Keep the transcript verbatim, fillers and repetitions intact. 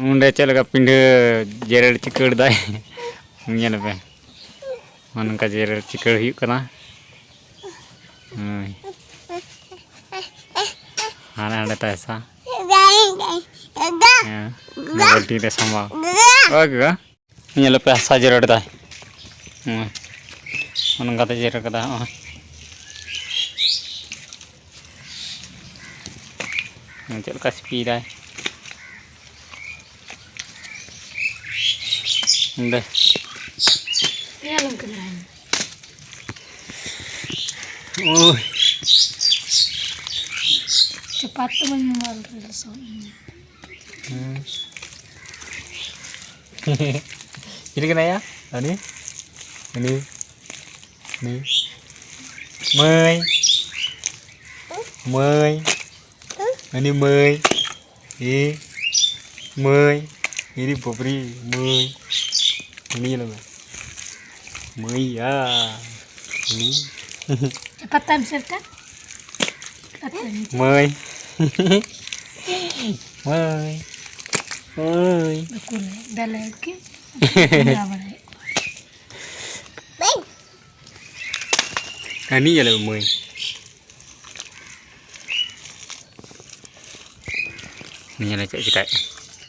ᱚᱸᱰᱮ ᱪᱮᱫ ᱞᱮᱠᱟ ᱯᱤᱸᱰᱟᱹ ᱡᱮᱨᱮᱲ ᱪᱤᱠᱟᱹᱲ ᱫᱟᱭ᱾ ᱧᱮᱞ ᱯᱮ, ᱱᱚᱜᱼᱚ ᱱᱚᱝᱠᱟ ᱡᱮᱨᱮᱲ ᱪᱤᱠᱟᱹᱲ ᱦᱩᱭᱩᱜ ᱠᱟᱱᱟ᱾ ᱦᱳᱭ᱾ ᱦᱟᱸᱰᱮ ᱦᱟᱸᱰᱮ ᱛᱟᱭ ᱥᱟ᱾ ᱦᱮᱸ, ᱵᱟᱹᱞᱴᱤᱱ ᱨᱮ ᱥᱟᱢᱵᱟᱣ᱾ ᱳᱭ ᱜᱚᱜᱚ, ᱧᱮᱞ ᱯᱮ, ᱦᱟᱥᱟ ᱡᱮᱨᱮᱲ ᱫᱟᱭ᱾ ᱦᱳᱭ᱾ ᱱᱚᱜᱼᱚ ᱱᱚᱝᱠᱟᱛᱮ ᱡᱮᱨᱮᱲ ᱠᱟᱫᱟ, ᱦᱚᱸᱜᱼᱚᱭ᱾ ᱪᱮᱫ ᱞᱮᱠᱟ ᱥᱤᱯᱤᱭᱮᱫᱟᱭ᱾ ᱚᱸᱰᱮ᱾ ᱧᱮᱞᱟᱢ ᱠᱟᱱᱟ᱾ ᱳᱭ᱾ ᱪᱟᱯᱟᱫ ᱫᱚ ᱵᱟᱹᱧ ᱮᱢᱟ ᱞᱮᱫᱟ, ᱞᱚᱥᱚᱫ ᱤᱧ᱾ ᱦᱩᱸ᱾ ᱪᱤᱞᱤ ᱠᱟᱱᱟᱭᱟ? ᱩᱱᱤ? ᱩᱱᱤ? ᱩᱱᱤ? ᱢᱟᱹᱭ᱾ ᱢᱟᱹᱭ᱾ ᱩᱱᱤ ᱢᱟᱹᱭ᱾ ᱮ, ᱢᱟᱹᱭ᱾ ᱮᱨᱮ ᱵᱟᱵᱨᱮ, ᱢᱟᱹᱭ᱾ ᱩᱱᱤ ᱧᱮᱞ ᱢᱮ᱾ ᱢᱟᱹᱭ ᱭᱟ᱾ ᱩᱱᱤ᱾ ᱯᱟᱛᱟᱢ ᱥᱮᱴᱟ? ᱯᱟᱛᱟᱢ᱾ ᱢᱟᱹᱭ᱾ ᱢᱟᱹᱭ᱾ ᱢᱟᱹᱭ᱾ ᱵᱟᱠᱚ ᱞᱟᱹᱭ, ᱫᱟᱞᱮ ᱠᱤ? ᱵᱟᱲᱟᱭ᱾ ᱦᱟᱹᱱᱤ ᱧᱮᱞᱮ ᱢᱟᱹᱭ᱾ ᱧᱮᱞᱮ ᱪᱮᱫ ᱪᱤᱠᱟᱹᱭᱮᱫ ᱠᱟᱱᱟ᱾